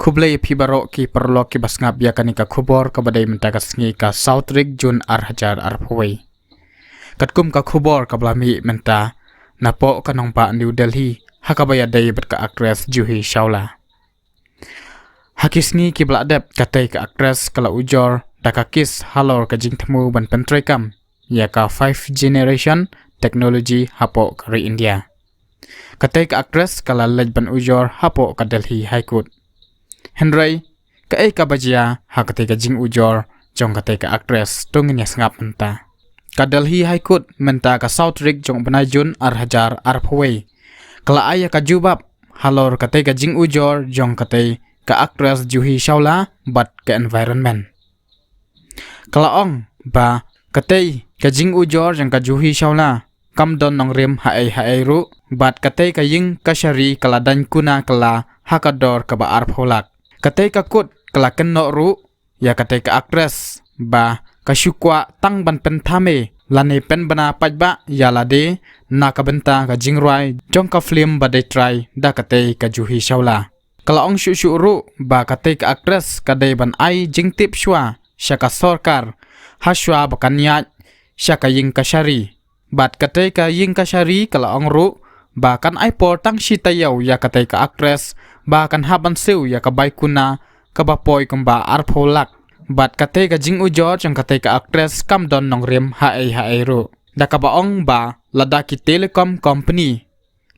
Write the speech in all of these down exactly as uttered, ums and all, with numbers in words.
Khublei phi baroh ki paralok ki ba sngap ïa kane ka khubor kaba dei mynta ka sngi ka saw tarik Jun ar hajar arphew wei. Katkum ka khubor kaba la mih mynta napoh ka nongbah New Delhi ha kaba ïadei bad ka actress Juhi Chawla. Ha ki sngi ki ba la dep katei ka actress ka la ujor da ka kiss halor ka jingthmu ban pyntreikam ïa ka five generation technology hapoh ka ri India. Katei ka actress ka la leit ban ujor hapoh ka Delhi High Court. Hynrei kaei kaba jia ha katei ka jingujor jong katei ka actress to ngin ïa sngap mynta. Ka Delhi High Court mynta ka saw tarik jong u bnai Jun ar hajar arphew wei ka la ai ïa ka jubab halor katei ka jingujor jong katei ka actress Juhi Chawla bad ka environment. Ka la ong ba katei ka jingujor jong ka Juhi Chawla kam don nongrim haei haei ruh, bad katei ka ïing kashari ka la daiñ kuna kylla ha ka dor kaba arphew lak. Katei ka court ka la kynnoh ruh ïa katei ka actress ba ka shu kwah tang ban pynthame lane pynbna paidbah ïa lade na ka bynta ka jingrwai jong ka film ba dei trai da katei ka Juhi Chawla. Ka la ong shuh shuh ruh ba katei ka actress ka dei ban ai jingtip shuwa sha ka sorkar ha shuwa ba kan ïaid sha ka ïing kashari. Bad katei ka ïing kashari ka la ong ruh ba kan ai por tang shi taïew ïa katei ka actress ba kan hap ban siew ïa ka bai kuna kaba poi kumba arphew lak. Bad katei ka jingujor jong katei ka actress kam don nongrim haei haei ruh, da kaba ong ba lada ki telecom company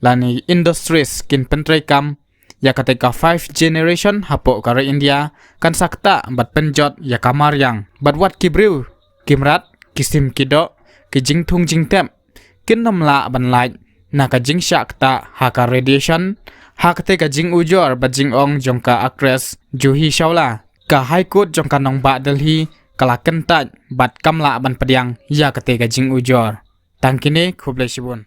lane industries kin pyntreikam ïa katei ka five generation hapoh ka ri India kan sa ktah bad pynjot ïa ka mariang. Bad wat ki briew ki mrad, ki sim ki doh, ki jingthung jingtep kin ym lah ban lait na ka jingshah ktah ha ka radiation ha katei ka jingujor bad jingong jong ka actress Juhi Chawla. Ka High Court jong ka nongbah Delhi ka la kyntait bad kam lah ban pdiang ïa katei ka jingujor. Tang kine, khublei shibun.